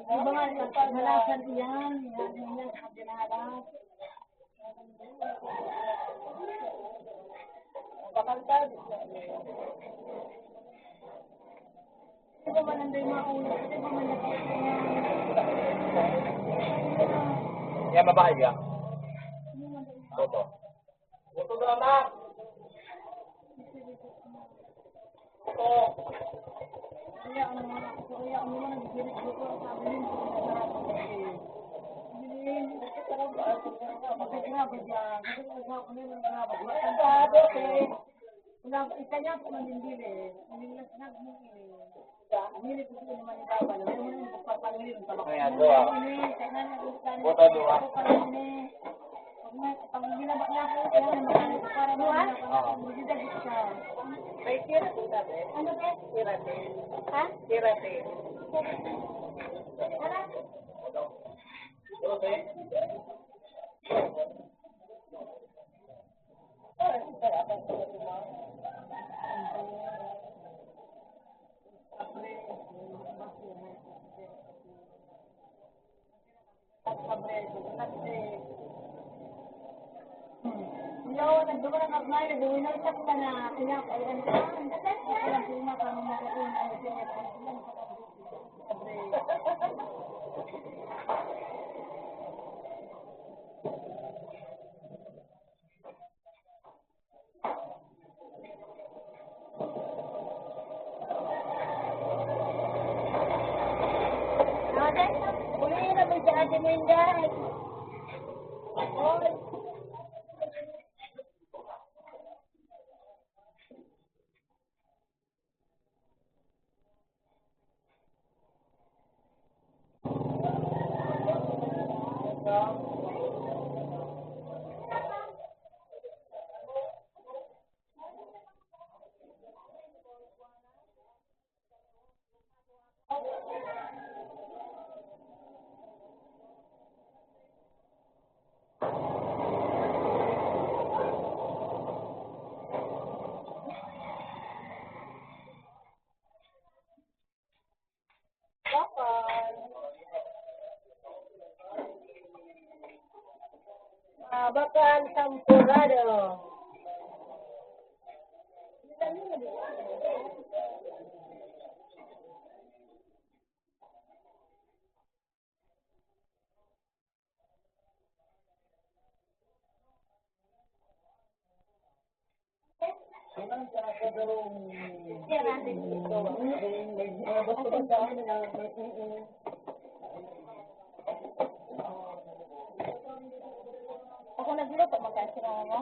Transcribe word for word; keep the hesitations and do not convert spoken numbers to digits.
Di ba nga, nalasan iyan, iyan, iyan, iyan, iyan, iyan. Yan, babae yan. Opo. Ito na, anak. Ito. Kaya ang mga, kaya ang mga nagigirit dito, sabi niya, hindi na sarap. Hindi, hindi ka talaga, hindi ka talaga, hindi ka talaga, hindi ka talaga. Wala, isa niya po manindili. Hindi na sinabi mo, eh. Ayan, dua. Puta, dua. Dua? Oo. May tira po, dati. Ano, te? Tira, te. Ha? Tira, te. Tara. Yo, nagduman ang magmay, nagduman ang sakta na, kaya, ayan ka, ang sakit na pala, hindi na kami makain, ang sakit. Ate, uwi na po si Ate Minday. Oy. Ah, bakal sampurado. Ako nagluto, magkasira mo.